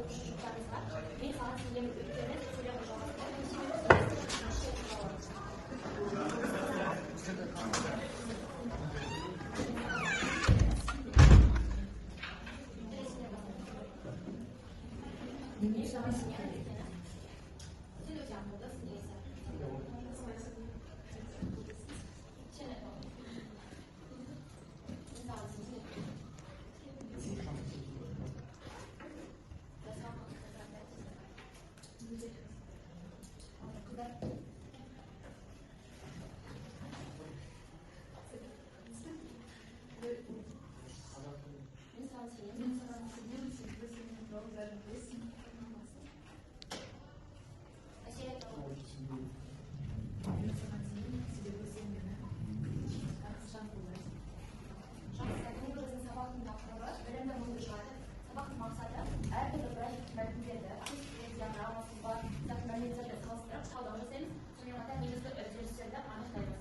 Оқушы жұптарыңызға «Мен саған сенемін» өйткені сөйлем жалғастырып. Мен саған сенемін, өйткені сен өте ақылдысың деген сияқты. Сен айт. Мен саған сенемін. Жасаған. Қыздар. Мен саған сенемін. Мен саған сенемін, себебі сен мен туралы бәрін білесің. Әсел айта. Мен саған сенемін, себебі сен мені әрқашан қолдайсың. Жақсы. Бүгінгі біздің сабақтың тақырыбы: «Білімді мұңды шығады». Сабақтың мақсаты: әртүрлі графиктік мәтіндерді, кесте, диаграмма, сызба сияқты мәліметтерді салыстырып, талдау жасаймыз, сонымен қатар негізгі үдерістерді анықтаймыз.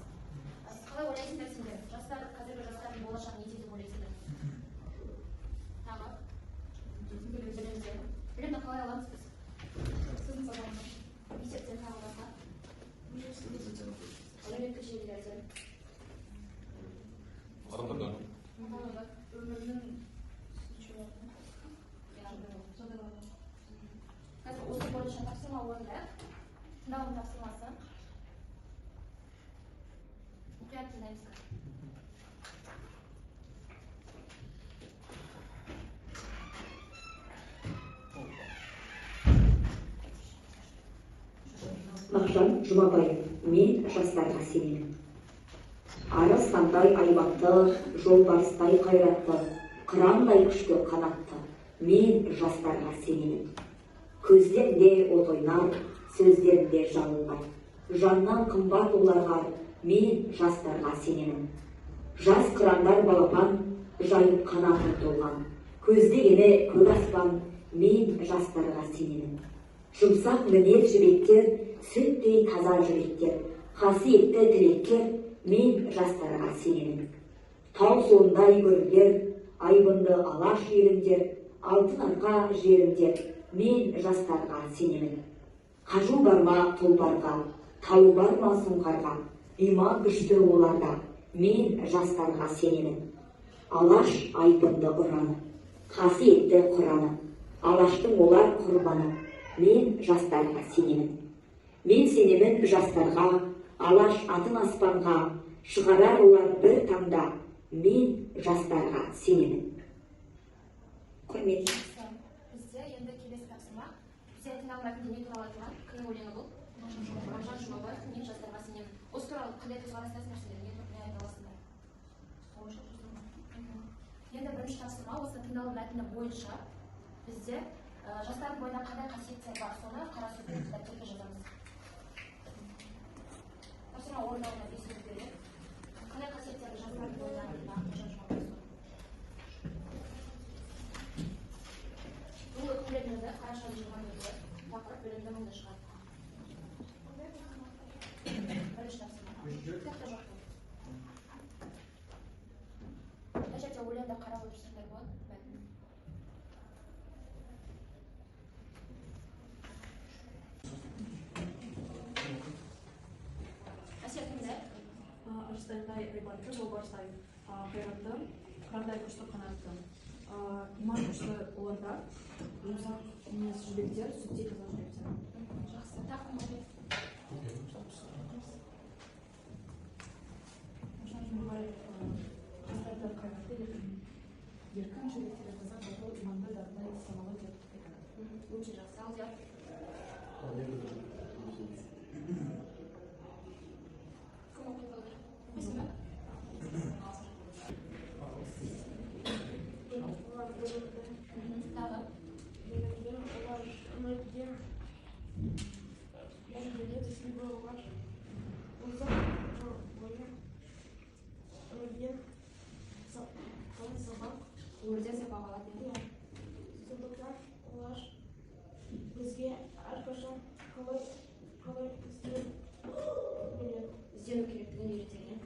Сіз қалай ойлайсыңдар, сендер, жастар, қазіргі жастардың болашағы неде деп ойлайсыңдар? Тағы білімде. Білімді қалай аламыз біз? Сіздің сабағыңыз. Мектептен, тағы басқа әлеуметтік желілерден. Адамдардан. Өмірдің жағдайларынан. Қазір осы бойынша тапсырма орындайық. Тыңдауым тапсырмасы. Мұқият тыңдаймыз. Мағжан Жұмабаев, «Мен жастарға сенемін». Арыстандай айбатты, жолбарыстай қайратты, қырандай күшті қанатты, мен жастарға сенемін. Көздерінде от ойнар, сөздерінде жалын бар, жаннан қымбат оларға, мен жастарға сенемін. Жас қырандар балапан жайып қанат ұмтылған, көздегені көк аспан, мен жастарға сенемін. Жұмсақ мінез жібектер, сүттей таза жүректер, қасиетті тілектер, мен жастарға сенемін. Тау суындай гүлдер, айбынды Алаш елімдер, алтын арқа жерімдер, мен жастарға сенемін. Қажу бар ма тұлпарға, тау бар ма сұңқарға, иман күшті оларда, мен жастарға сенемін. Алаш айбынды ұраны, қасиетті Құраны, Алаштың олар құрбаны, мен жастарға сенемін. Мен сенемін жастарға, Алаш атын аспанға шығарар олар бір таңда, мен жастарға сенемін. Құрметті Жақсы. Бізде енді келесі тапсырма. Бізде тыңдау мәтінінде не туралы айтылған? Кімнің өлеңі бұл? Мағжан Жұмабаевтың «Мен жастарға сенемін». Осы туралы қандай көзқарастасыңдар сендер? Не айта аласыңдар? Енді бірінші тапсырма: осы тыңдалым мәтіні бойынша бізде жастардың бойында қандай қасиеттер бар, соны қарасу, дәптерге жазамыз. Тапсырма орындауына 5 минут береді. Қандай қасиеттерді жастардың бойында Мағжан Жұмабаев? Бүгінгі күндерімізді қараша 24-і, тақырып: «Білімді мұңды шығады». Бірінші тапсырма. Кітапта жоқ бұл. Мына жерде өлеңді қарап отырсаңдар болады, мәтінін. Әсел, тыңдайық. Арыстандай айбатты, жолбарыстай қайратты, қырандай күшті қанатты. Иман күшті оларда, жұмсақ мінез жібектер, сүттей таза жүректер. Жақсы. Тағы кім оқиды? Мағжан Жұмабаев жастарды қайратты, еркін, еркін, жүректері таза, батыл, иманды, дарынды, саналы деп айтады. Өте жақсы. Алдияр. Кім оқиды, Алдияр? Оқисың ба? Олар білімді. Тағы? Білімді, олар өмірден бәрін біледі, себебі олар ұзақ жыл бойы өмірден қалай сабақ Өмірден сабақ алады, иә. Иә, сондықтан олар бізге әрқашан қалай істеу біледі. Іздену керектігін үйретеді, иә.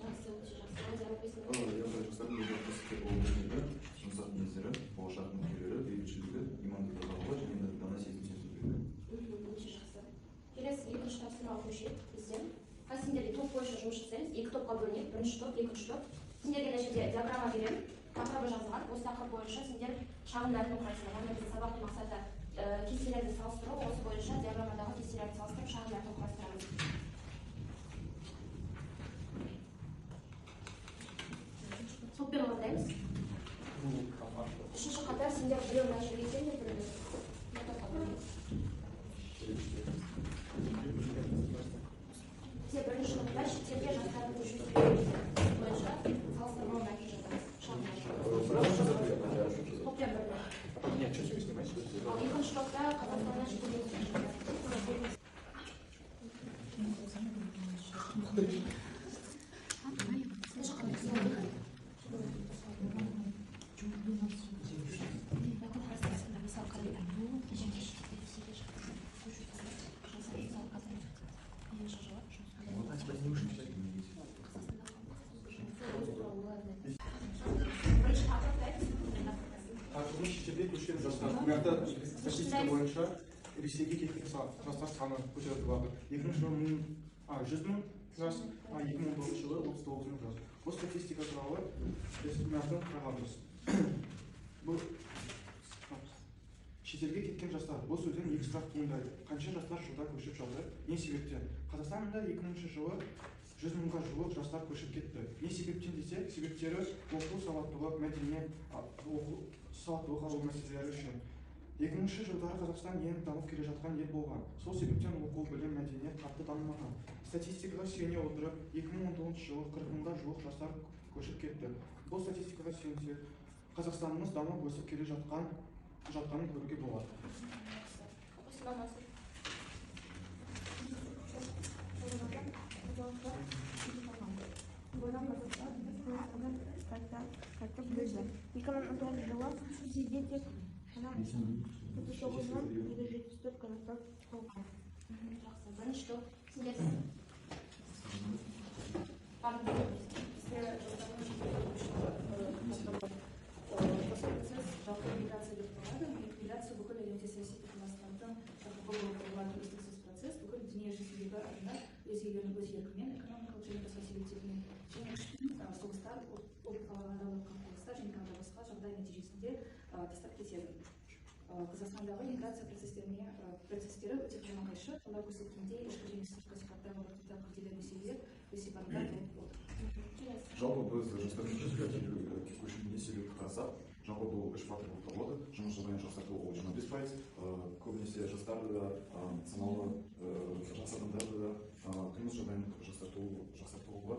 Жақсы, өте жақсы. Алдияр, оқисың ба? Яғни жастардың бойында қасиеттер болуы, жұмсақ мінездері, болашақ үміткерлері, бейбітшілігі, иманды тазалығы және Бірінші топ, екінші топ. Сендерге мына жерде диаграмма беремін. Тақырыбы жазылған. Осы тақырып бойынша сендер шағын мәтін құрайсыңдар. Яғни біздің сабақтың мақсаты кестелерді салыстыру. Осы бойынша диаграммадағы кестелерді салыстырып шағын мәтін құрастырамыз. Топпен орындаймыз. Үшінші қатар сендер біреу мына жерге келіңдер, біреу мына топқа бөліңіз. Бізде бірінші топта шетелге жастардың көшу себептері бойынша салыстырмалы мәтін жазамыз. Шағын мәтін. Топпен бірге. Ал екінші топта Қазақстаннан шетелге көшу жастар. Статистика бойынша Ресейге кеткен жастар саны көтеріліп жатыр. 2000 жылы 100 мың жас, 2019 жылы 39 мың жас. Бұл статистика туралы біз мәтін құрағанбыз. Бұл шетелге кеткен жастар. Бұл сөзден екі сұрақ туындайды. Қанша жастар жылда көшіп жатыр? Не себептен? Қазақстанда 2000 жылы 100 мыңға жуық жастар көшіп кетті. Не себептен десек, себептері оқу, сауаттылық, мәдениет, оқу, сауаттылық алу мәселелері үшін. 2000 жылдары Қазақстан ең дамып келе жатқан ел болған. Сол себептен оқу, білім, мәдениет қатты дамымаған. Статистикаға сүйене отырып, 2019 жылы 40 мыңға жуық жастар көшіп кетті. Бұл статистикаға сүйенсек, Қазақстанымыз дамып өсіп келе жатқанын көруге болады. Қайтып білді. 2019 жылы Ресейде тек қана 39 274 қазақстан қалған. Жақсы. Бірінші топ сендер Осы процесс жалпы миграция деп аталады. Миграция бүкіл әлемде саяси қатынастардың тақырыбы болып табылатын үздіксіз процесс. Бүкіл дүние жүзіндегі адамдар өз елдерінің өз еркімен, экономикалық және басқа себептермен және күшпен, соғыстар, оқиғаларда қақтығыстар және тағы да басқа жағдай нәтижесінде тастап кетеді. Қазақстандағы миграция процестері өте қарама-қайшы. Талдау көрсеткендей, ішкі және сыртқы сипаттағы бірқатар күрделі мәселелер өз сипатында болып отыр. Жалпы біз жастардың шетелге көшуіне себепті қарасақ, жалпы бұл үш фактор болып табылады. Жұмыс жағдайын жақсарту ол 25%, көбінесе жастарды да, саналы жас адамдарды да тұрмыс жағдайын жақсартуға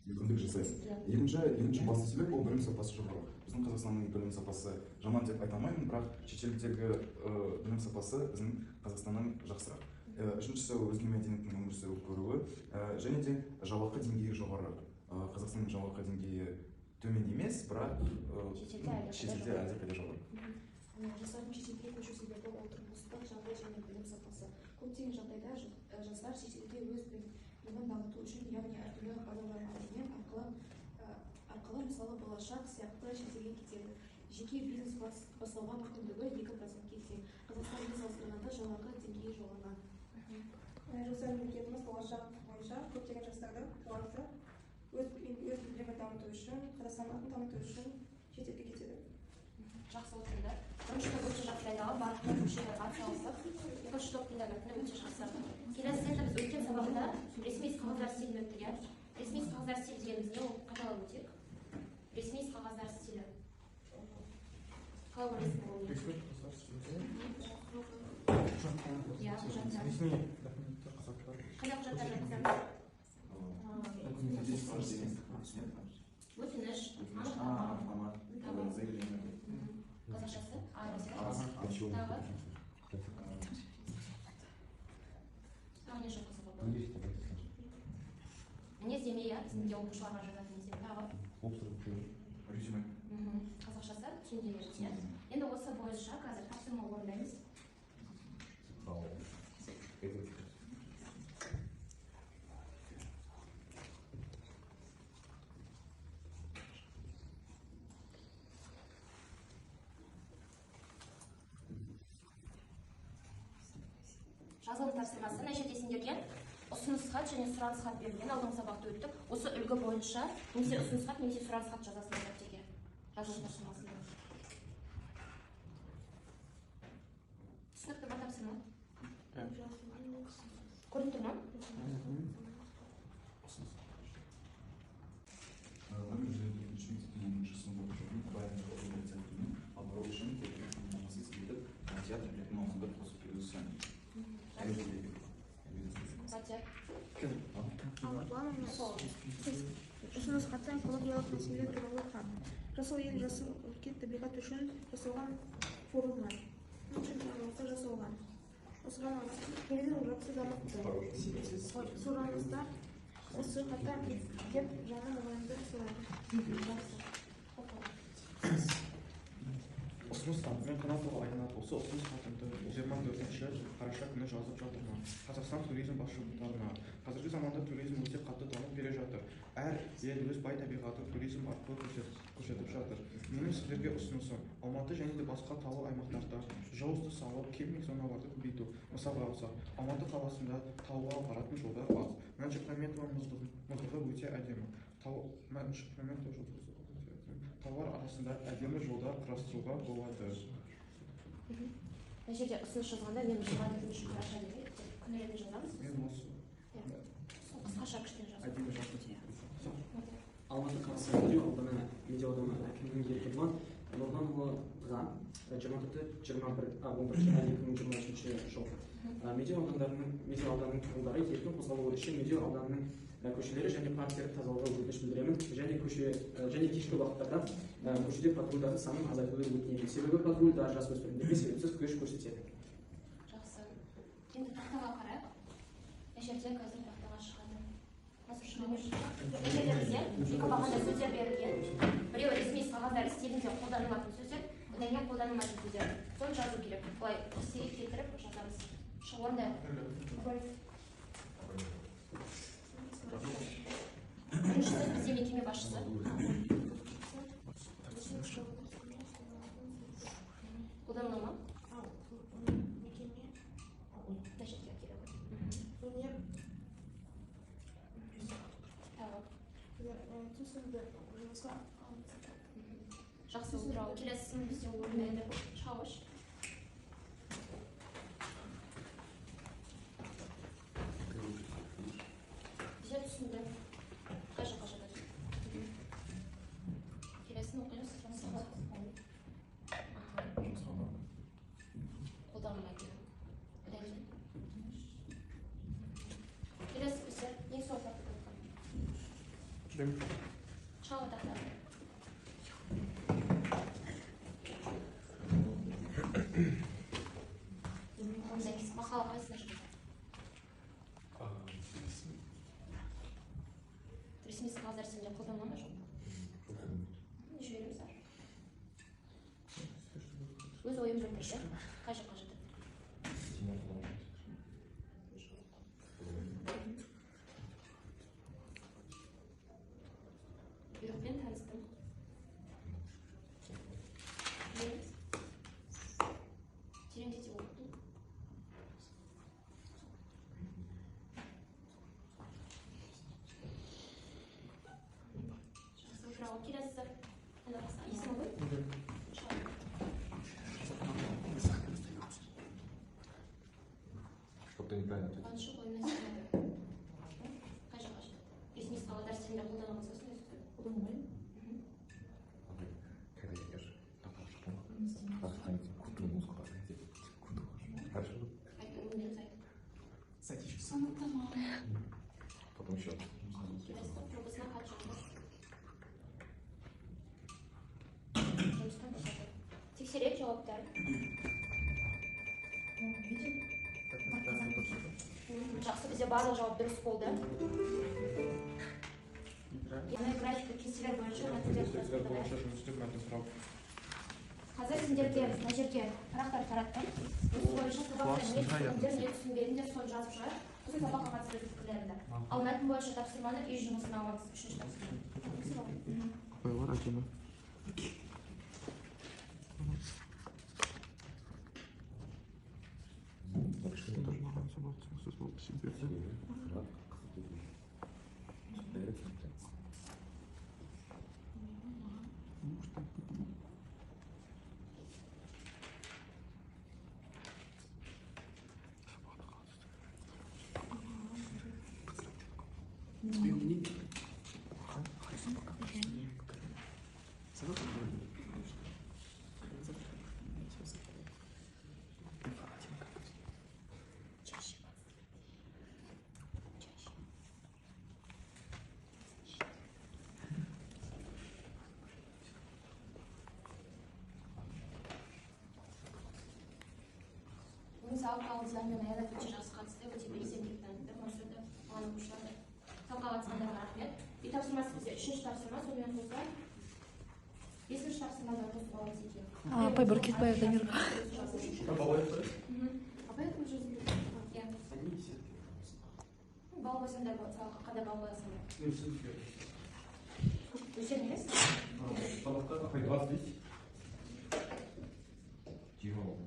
мүмкіндік жасайды. Екінші басты себеп ол білім сапасы жоғары. Біздің Қазақстанның білім сапасы жаман деп айта алмаймын, бірақ шетелдегі білім сапасы біздің Қазақстаннан жақсырақ. Үшіншісі өзге мәдениеттің өмір сүру көруі, және де жалақы деңгейі жоғары. Қазақстанның жалақы деңгейі төмен емес, бірақ шетелде әлдеқайда жоғары. Жастардың шетелге көшу себебі ол тұрмыстық жағдай және білім сапасы. Көптеген жағдайда жастар шетелге өз білімін дамыту үшін, яғни әртүрлі бағдарламалармен арқылы, мысалы болашақ сияқты шетелге кетеді. Жеке бизнес бастауға мүмкіндігі 2%-ке тең. Қазақстанмен салыстырғанда жалақы деңгейі жоғары. Жыл мемлекетіміз болашақ бойынша көптеген жастарды оларды өз білімін дамыту үшін, Қазақстанның атын таныту үшін шетелге кетеді. Жақсы отырды. Бірінші топ өте жақсы дайындалған, барлық мүшелер атсалысып, екінші топтың да мәтіні өте жақсы. Келесі енді біз өткен сабақта ресми іс-қағаздар стилін өттік, иә? Ресми іс-қағаздар стилі дегеніміз не? Ол қайталап өтейік. Ресми іс-қағаздар стилі. Қалай ойлайсың, ол не? Ресми іс-қағаздар стилі. Иә, құжаттар. Ресми документтер, құжаттар. Қандай құжаттар жазамыз? Өтініш, анықтама, қазақшасы, арыз, тағы. Тағы не жазуға болады? Мінездеме, иә, біздің оқушыларға жазатын мінездеме, тағы. Резюме. Қазақшасы, түсіндіре, иә. Енді осы бойынша қазір тапсырма орындаймыз. Жазылым тапсырмасы мына жерде сендерге Ұсыныс хат және сұраныс хат берілген, алдыңғы сабақта өттік. Осы үлгі бойынша немесе ұсыныс хат, немесе сұраныс хат жазасыңдар дәптерге. Жазу тапсырмасын. Түсінікті ма тапсырма? Көрініп тұр ма? Номер 104 мектептің 10-шы сынып оқушыларының Абай атындағы опера театрының абырой үшін келген қамтамасыз етіп, театр билетін маусымда қосып беруді сұраймын. Ұсыныс хатта экологиялық мәселелер туралы хат. Жасыл ел, жасыл өлке табиғат үшін жасалған форумдар. Жасалған. Осыған туризм жақсы дамыпты. Сұраныстар осы хатта мектеп жаңа мұғалімдер сұрайды. Ұсыныс хат. Мен Қанатұлы Айнат. Осы ұсыныс хатымды 24 қараша күні жазып жатырмын. Қазақстан туризм басшылықтарына. Қазіргі заманда туризм өте қатты дамып келе жатыр. Әр ел өз бай табиғатын туризм арқылы көрсетіп жатыр. Менің сіздерге ұсынысым, Алматы және де басқа таулы аймақтарда жолды салып, кемпинг зоналарды көбейту. Мысалға алсақ, Алматы қаласында тауға баратын жолдар аз. Мәншүк Мәметова мұздығы өте әдемі. Мәншүк Мәметова таулар арасында әдемі жолдар құрастыруға болады. Мына жерде ұсыныс жазғанда мен 24 қараша деп күн ретін жазамыз. Мен осы. Сол қысқаша кішкене жазамыз. Әдемі жаздым. Алматы қаласы Медеу ауданы әкімінің Еркебұлан Нұрланұлыға 24-21-11-2023 жыл. Медеу ауданының тұрғындары еркін қозғалуы үшін Медеу ауданының көшелері және парктері тазалауға өтініш білдіремін және кешкі уақыттарда көшеде патрульдардың санын азайтуды өтінемін. Себебі патрульдар жасөспірімдерге себепсіз күш көрсетеді. Жақсы. Енді тақтаға қарайық. Мына жерде қазір тақтаға шығады. Мына жерде бізде екі бағанда сөздер берілген. Біреуі ресми қағаздар стилінде қолданылатын сөздер, одан кейін қолданылмайтын сөздер. Соны жазу керек. Былай кестеге келтіріп жазамыз. Орындайық. Бірінші сөз бізде мекеме басшысы. Қолданыла ма? Мекеме. Мына жерге келе ғой. Өнер. Тағы. Түсінді. Жұмысқа. Жақсы отырау. Келесісін бізде орындайды. Шауыш. Бізде түсінді. Қай жаққа жатады? Келесін оқимыз. Қолданылмайды. Одан кейін. Келесі бізде ең соңғы тақта. Шауы тақта. Мақала қайсысына жатады? Ресми қағаздар стилінде қолданыла ма, жоқ па? Жібереміз ары. Өз ойын білдірді. Қай жаққа жатады? Бұйрықпен таныстым. Жібереміз. Тереңдете оқыту. Келесі. Есімі ғой? Чтоб ты неправильно ответил. Қуанышы қойына сенеді. Қай жаққа жатады? Ресми қағаздар стилінде қолданылған сосын сөз. Қолданылмайды. Когда идешь, там хорошо, крутую музыку поставите. Крутую. Хорошо? Айт, өңдеріңіз айт. Потом еще. Келесі жобасына хат жазу. Жұмыстан босату. Тексерейік жауаптар. Жақсы, бізде барлық жауап дұрыс болды. Яғни графикті кестелер бойынша мәтіндер бойынша жұмыс істеп мәтін құрау. Қазір сендерге мына жерге парақтар тараттым. Осы бойынша сабақта не түсіндіңдер, не түсінбедіңдер, соны жазып шығайық. Сосын сабаққа қатысты пікірлеріңді. Ал мәтін бойынша тапсырманы үй жұмысына аламыз, үшінші тапсырма. Қойлар әдемі. Бүгін сабаққа Аудиал мен Аянат өте жақсы қатысты, өте белсенділік танытты. Мақсаты оған оқушылар сабаққа қатысқандарға рахмет. Үй тапсырмасы бізде үшінші тапсырма, сонымен қоса бесінші тапсырманы да қосып аламыз екен. Апай, Бүркітбаев Дамирға. Апай, иә. Балл қойсаңдар болады, сабаққа қандай балл қоясыңдар? Өздерің емес? Сабаққа апай 20 дейсіз. 20 балл.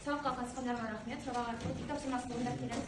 Сабаққа қатысқандарға рахмет. Сабақ арқылы үй тапсырмасын орындап келеміз.